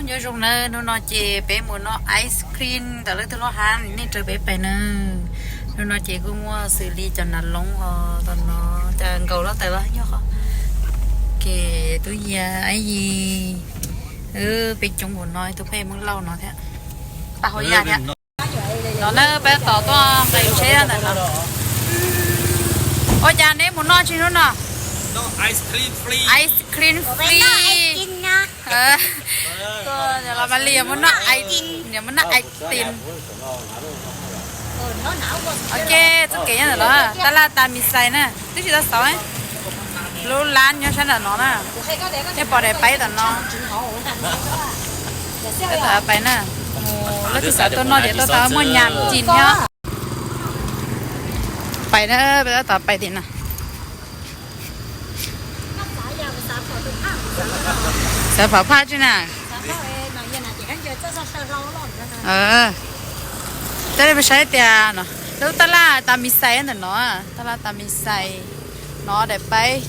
Nyob zoo nawb, hnub no ces peb mus noj ice cream ntawm leej twg lub hav nej raws peb pais na. Hnub no ces kuj muaj xws li cov nas loos os, tom no cov nkaus loj tawm los nyob qhov. Ces tub yas ib yig, peb coob npaum no, tus pheej Hmoob Lauj no thiab, pab hauj yaj thiab. No na peb tab tom tuaj nqis tsheb ntawm no. Ua cas neb mus noj tsis hnub no? Ice cream free. Los Mas Lis yuav mus noj ice cream. Ok, txoj kev nyob ntawm no, tab laj tas mis xais na, twb tsis tau xauv. Lub lab nyob sab nram no na, thiaj pom daim paib tom no. Peb tau pais na, mus lub txij xav tuaj noj ces tuaj tau muaj nyam cim thiab. Pais na, peb tab tom pais tim no. Xav pham phaj tsi na. Tab li peb saib tias no, lub tab laj tas mis xais ntawm no, tab laj tas mis xais no daim paib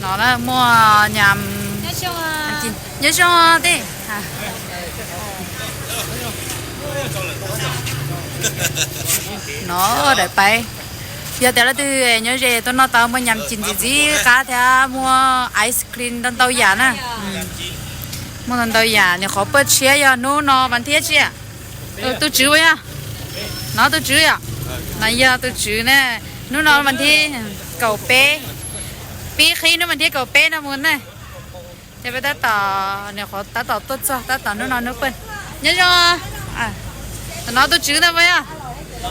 no na muaj nyam. Nyob zoo tej no daim paib. Yog tias leej twg nyob ze tuaj noj tau muaj nyam cim ntxim ntxim qab thiab muaj ice cream ntau ntau yam na. Muaj ntau ntau yam, nws qhov paj tshiab yog hnub no vas thib tsi. Tus tswv puas yog? No tus tswv yom? No yog tus tswv na. Hnub no vas thib kaum peb, pib qhib hnub vas thib kaum peb no mus na. Ces peb tab tom, nws qhov tab tom tuaj txog tab tom hnub no hnub paj. Nyob zoo. Tus no tus tswv na puas yog?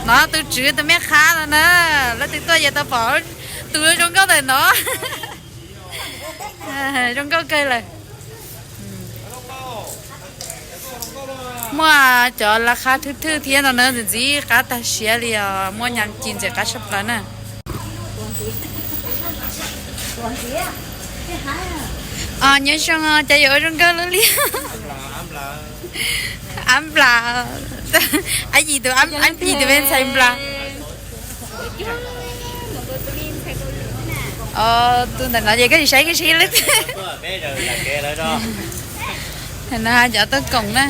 No tus tswv tus me qhab no na. Leej twg tuaj yuav tau pom tus zoo nkauj ntawm no. Zoo nkauj kawg lawm. Muaj cov las khab thwj thwj thiab no na, ntxim ntxim qab tag siab li os, muaj nyam cim ntxim qab tshaj plaws na. Nyob zoo, cas yuav ua zoo nkauj luaj li. Ab nplas, ab yim tus, ab yim tus me ntxhais nplas. Tus ntawm no ces koj tsis saib koj saib lawm. No cov tuaj koom na.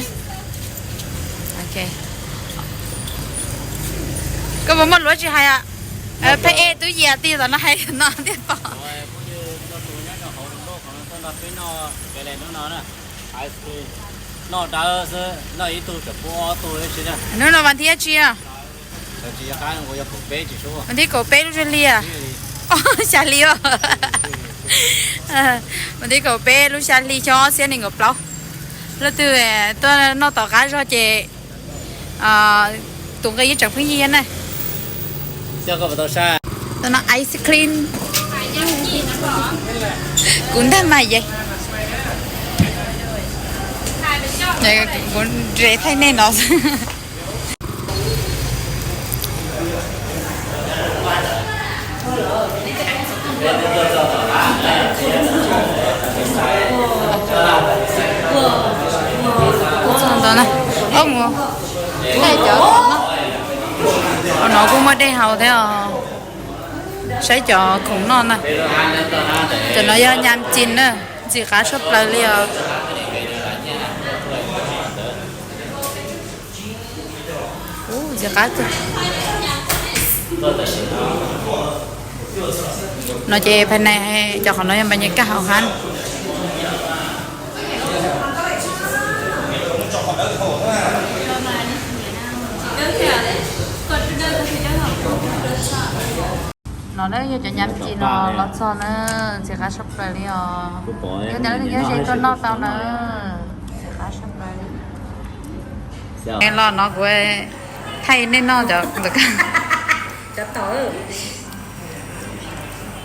Koj puas muaj lus tsis hais? Pheb ej tub yias tij tom no hais no thiaj pom. Hnub no vas thib tsi? Vas thib kaum peb lub xya hli. Xya hli os. Vas thib kaum peb lub xya hli xyoo ob txhiab nees nkaum plaub. Leej twg tuaj noj tom qab zog ces tus nqi yeej tseem pheej yig na. Tus no ice cream. Kuv ntag mas ye. Kuv nres thaij nej no. Ntawd na, mus, cov khoom noj, no kuj muaj dej haus thiab os. Saib cov khoom noj na. Cov no yog nyam cim na, ntxim qab tshaj plaws li os. Ntxim qab. No ces phais nais, cov qhov no yog npas nyas kaj hauv hab. No na yog cov nyam cim no los txog na, ntxim qab tshaj plaws li os. Yog tias leej twg nyob ze tuaj noj tau na, ntxim qab tshaj plaws li. Los no kuv thaij nej noj cov ntawm ko.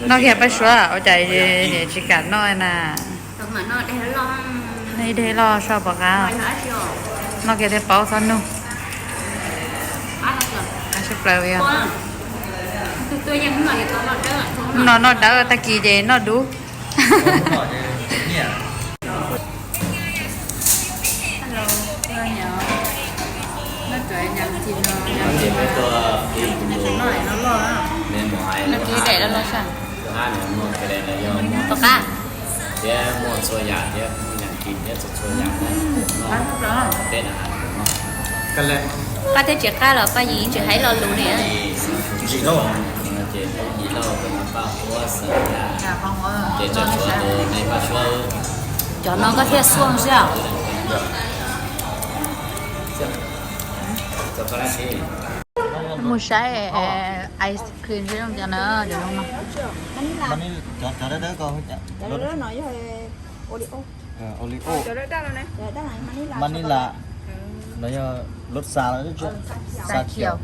Noj kiag paj suav ua cas tsis kam noj na. Noj ib dej loj soj pom qab. Noj kiag thiaj paub txhob nug. Qab tshaj plaws li os. No noj dawb tag kis ces noj dub. Tom qab. Qab thiab tsis qab los Paj Yim tsis hais lo lus li. Cov no koj thiaj xuaj xwb. Mus saib ice cream seb zoo cas na, cov no. Cov dawb dawb ko, Oreo, Manila, no yog lub xa, xa khiav,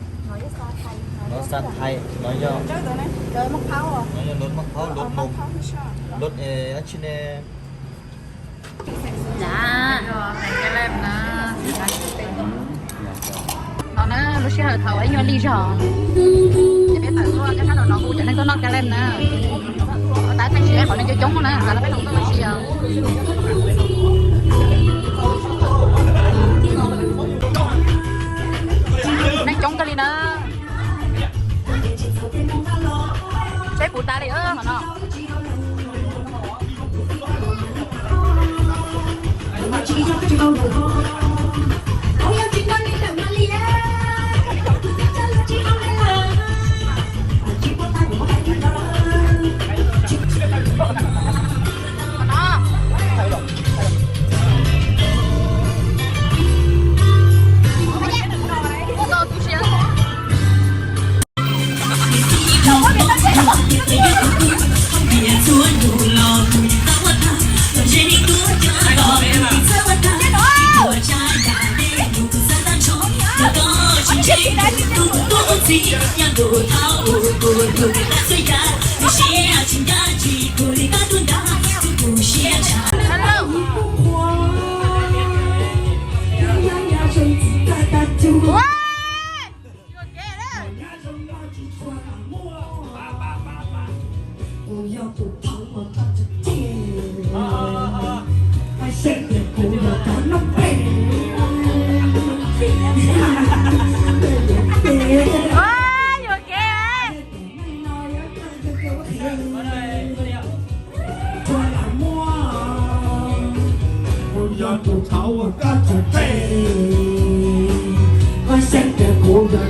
no xa thai, no yog, no yog lub maj phaub, lub num, lub dab tsi ne. No na, lub sij hawm thaum ib nyuag lig zog, ces peb tawm tuaj nyob sab nraum no hu cov neeg tuaj noj ka lem na. Tab tab sis qhov neeg coob coob na, tas los peb los tuaj ua si os. Neeg coob kawg li na. Seb puv tas li qhov no. Kuv yog tus thaum uas koj tseem phem, koj xyeej tias kuv yog